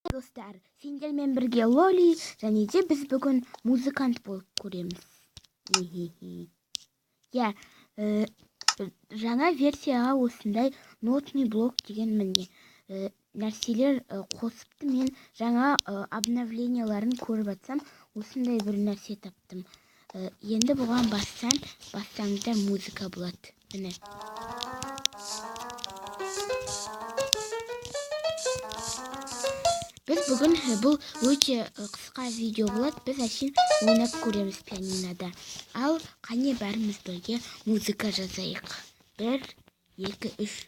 Достар, сендермен бірге Лоли, және де біз бүгін музыкант болып көреміз. Иә, жаңа версияға осындай нотный блок деген міне нәрселер қосыпты. Мен жаңа обновленияларын көріп жатсам, осындай бір нәрсе таптым. Енді бұған бассаңыздар, музыка болады. Міне. Біз бүгін бұл өте қысқа видео болады. Біз әшейін ойнап көреміз пианинода. Ал қане, бәріміз бірге музыка жазайық. Бір, екі, үш.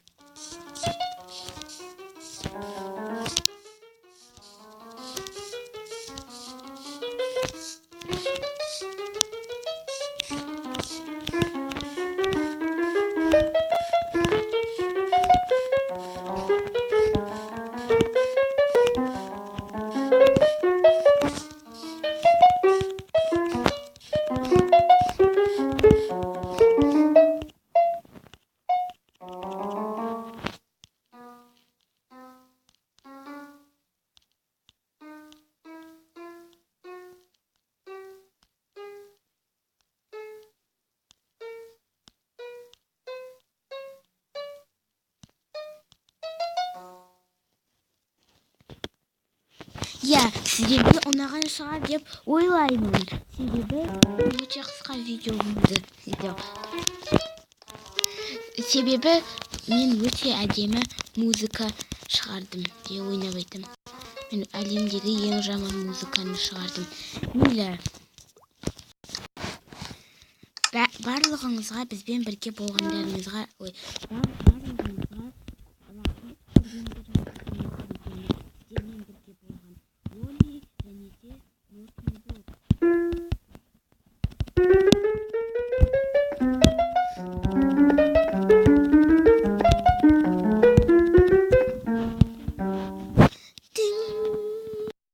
Иә, сіздерге ұнаған шығар деп ойлаймын. Себебі өте қысқа видео болды. Видео. Себебі мен өте әдемі музыка шығардым деп ойнап айтамын. Мен әлемдегі ең жаман музыканы шығардым. Мейлі. Барлығыңызға бізбен бірге болғандарыңызға, ой,